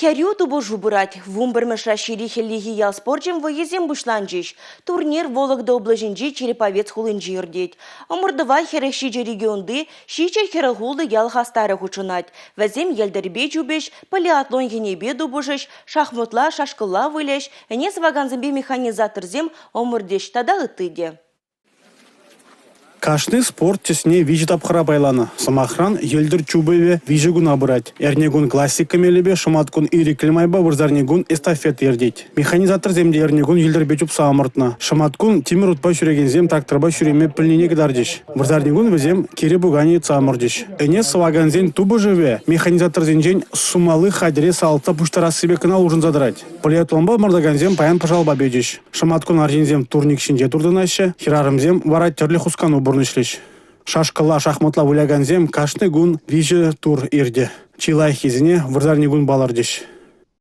Хӗрӳ тупӑшу пырать. 11-мӗш Раҫҫейри хӗллехи ял спорчӗн вӑййисем пуҫланчӗҫ. Турнир Вологда облаҫӗнчи Череповец хулинче иртет. Ӑмӑртӑва 47 регионти 746 ял хастарӗ хутшӑнать. Вӗсем йӗлтӗрпе чупӗҫ, полиатлон енӗпе тупӑшӗҫ, шахматла, шашкӑлла вылӗҫ, ӗне сӑвакансемпе механизаторсем ӑмӑртӗҫ тата ытти те. Кашни спорт тӗсне виҫӗ тапхӑра пайланӑ. Сӑмахран, йӗлтӗр чупӑвӗ 3 куна пырать. Эрне кун классика мелӗпе, шӑмат кун ирӗклӗ майпа, вырсарни кун эстафета иртет. Механизаторсем те эрне кун йӗлтӗрпе чупса ӑмӑртнӑ. Шӑмат кун тимӗр утпа ҫӳрекенсем тракторпа ҫӳреме пӗлнине кӑтартӗҫ. Вырсарни кун вӗсем кире пуканӗ йӑтса ӑмӑртӗҫ. Ӗне сӑвакансен тупӑшӑвӗ механизаторсенчен сумалли хатӗре салатса пуҫтарассипе кӑна улшӑнса тӑрать. Полиатлонпа ӑмӑртакансем паян пӑшалпа печӗҫ. Шӑматкун арҫынсем турник ҫинче туртӑнаҫҫӗ, хӗрарӑмсем вара тӗрлӗ хускану пурнӑҫлӗҫ. Шашкӑлла, шахматла вылякансем кашни кун 3 тур иртӗ. Чи лайӑххисене вырсарникун палӑртӗҫ.